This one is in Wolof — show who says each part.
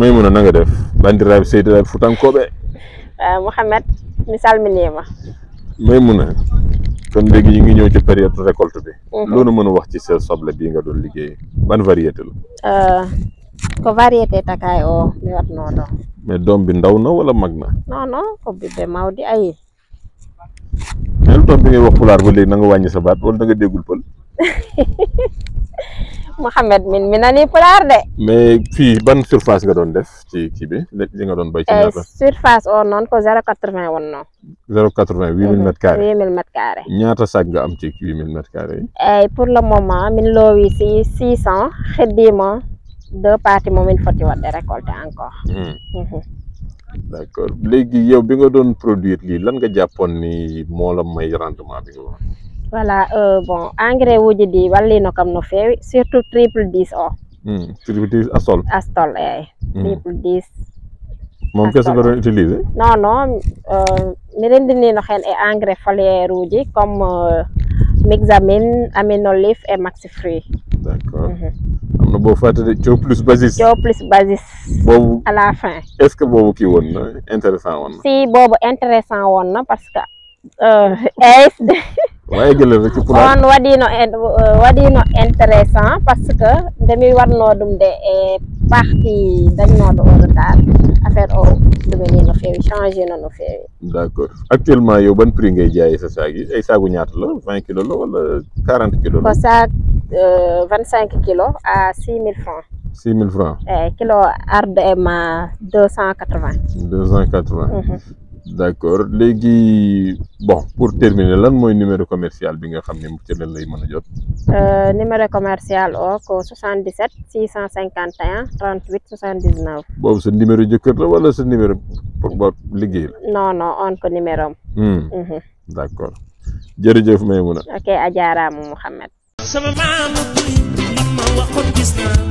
Speaker 1: Maymuna na nga def bandiraɓe seydiraɓe futankoɓe
Speaker 2: Mouhamed mi salminima.
Speaker 1: Maymuna kon léegi ñu ngi ñëw ci période récolte bi loolu mën a wax ci sa soble bii nga doon liggéey ban variété la
Speaker 2: ko variété takay o mi watno ɗo
Speaker 1: mais doom bi ndaw na wala mag na
Speaker 2: non ko bibbe mawdi ayi
Speaker 1: mais lu tax bi ngay wax pulaar ba léegi na nga wàññi sa baat wala da nga déggul pël
Speaker 2: Mouhamed mi nani pulaar de
Speaker 1: mais fii ban surface nga doon def ci kii bi li nga doon bay ci ñaata
Speaker 2: surface o noon ko 0,80 wonno
Speaker 1: 0,80 8000 mètres carrés
Speaker 2: 8000 mètres carrés
Speaker 1: ñaata sac nga am ci 8000 mètres carrés yi
Speaker 2: eyyi pour le moment min loowi si 600 heddima 2 parties momin foti wadde récolté encore
Speaker 1: d'accord léegi yow bi nga doon produire lii lan nga jàppoon ni moo la may rendement bi nga wax
Speaker 2: voilà bon engrais wuji ɗi wallino kam no feewi surtout triple 10 o
Speaker 1: triple 10 astol
Speaker 2: eyyi triple 10
Speaker 1: moom kese nga doon utiliser
Speaker 2: non mi rendinino hen e engrais foliaire uji comme Mixamine Aminolif et Maxifree
Speaker 1: d'accord am na boo fàttali Thio plus Basis boobu
Speaker 2: à la fin
Speaker 1: est-ce que boobu kii woon na intéressant woon na
Speaker 2: si boobu intéressant woon na parce que
Speaker 1: waaye gëlal rek ci pulaar
Speaker 2: on waɗino intéressant parce que ndemi watno ɗum de e partie dañnoɗo oɗo dal affaire o ɗumini no feewi changé no feewi
Speaker 1: d'accord actuellement yow ban prix ngay jaayee sa saag yi ay saagu ñaata la 20 kilos la wala 40 kilos la
Speaker 2: ko sac 25 kilos à 6000 francs
Speaker 1: 6000 francs
Speaker 2: kilo arde e ma 280
Speaker 1: d'accord léegi bon pour terminer lan mooy numéro commercial bi nga xam ne ci leen lay mën a jot
Speaker 2: numéro commercial o ko 77 651 38 79
Speaker 1: boobu sa numéro jëkkër la wala sa numéro pour ba liggéey la
Speaker 2: non on ko numéro am
Speaker 1: d'accord jërëjëf Maymuna
Speaker 2: ok a jaaraama Mouhamed
Speaker 3: sama maam ma waxoon gis naa